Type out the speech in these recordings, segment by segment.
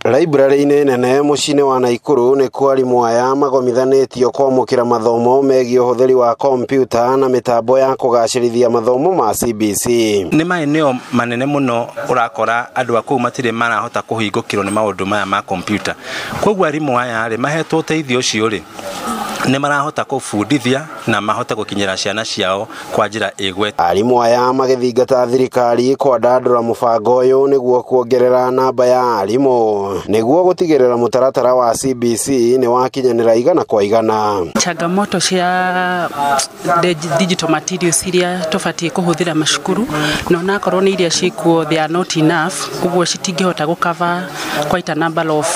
Library-inĩ nene mũciĩ-inĩ wa Naikuru nĩkuo arimũ aya magomithanĩtio kwamũkĩra mathomo megiĩ ũhũthĩri wa kompiuta na mĩtambo ya kũgacĩrithia mathomo ma CBC. Nĩ maeneo manene mũno ũrakora andũ a kũu matirĩ marahota kũhingũkĩrwo nĩ maũndũ maya ma kompiuta. Koguo arimũ aya rĩ mahetwo ũteithio ũcio rĩ nĩ marahota kũbundithia na mahote gũkinyĩra ciana ciao kwa njĩra ĩgwete. Arimũ aya magĩthingata thirikari kwandandũra mũbango ũyũ nĩguo kuongerera namba ya arimũ nĩguo gũtigĩrĩra mũtaratara wa CBC nĩ wakinyanĩra igana kwa igana. Changamoto cia digital materials iria tũbatiĩ kũhũthĩra macukuru na onakorwo nĩ iria ciĩkuo, they are not enough, ũguo citingĩhota gũcover quite a number of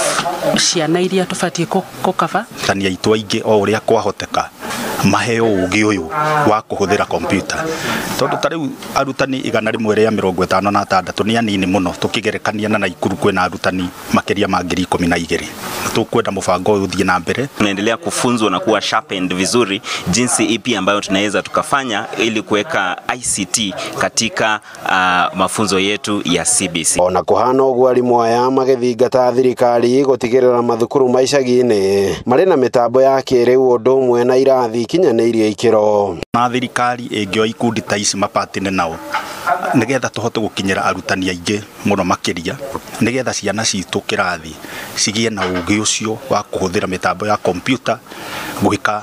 ciana iria tũbatiĩ gũcover. Arutani aitũ aingĩ o ũrĩa kwahoteka maheo ũgĩ ũyũ wa kũhũthĩra kompiuta, tondũ ta rĩu arutani 156 nĩ anini mũno tũkĩgerekania na Naikuru kwĩna arutani makĩria ma 12,000. Tũkwenda mũbango ũyũ ũthiĩ na mbere. Tunaendelea kufunzwa na kuwa sharpened vizuri jinsi ipi ambayo tunaweza tukafanya ili kuweka ICT katika mafunzo yetu ya CBC. Ona kũhana ũguo arimũ aya magĩthingata thirikari gũtigĩrĩra mathukuru ma icagi-inĩ marĩ na mĩtambo ya kĩrĩu ũndũ ũmwe na irathi ikinyanĩirie ikĩro. Na thirikari ĩngĩoya ikundi ta ici mapatine nao nĩgetha tũhote gũkinyĩra arutani aingĩ mũno makĩria nĩgetha ciana citũ kĩrathi cigĩe na ũgĩ ũcio wa kũhũthĩra mĩtambo ya kompiuta gwĩka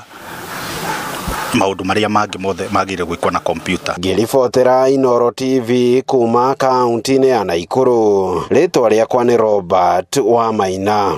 maũndũ marĩa mangĩ mothe magĩrĩire gwĩkwo na kompiuta. Ngĩribotera Inooro TV kuma kaunti-inĩ ya Naikuru, rĩtwa rĩakwa nĩ Robert Wamaina.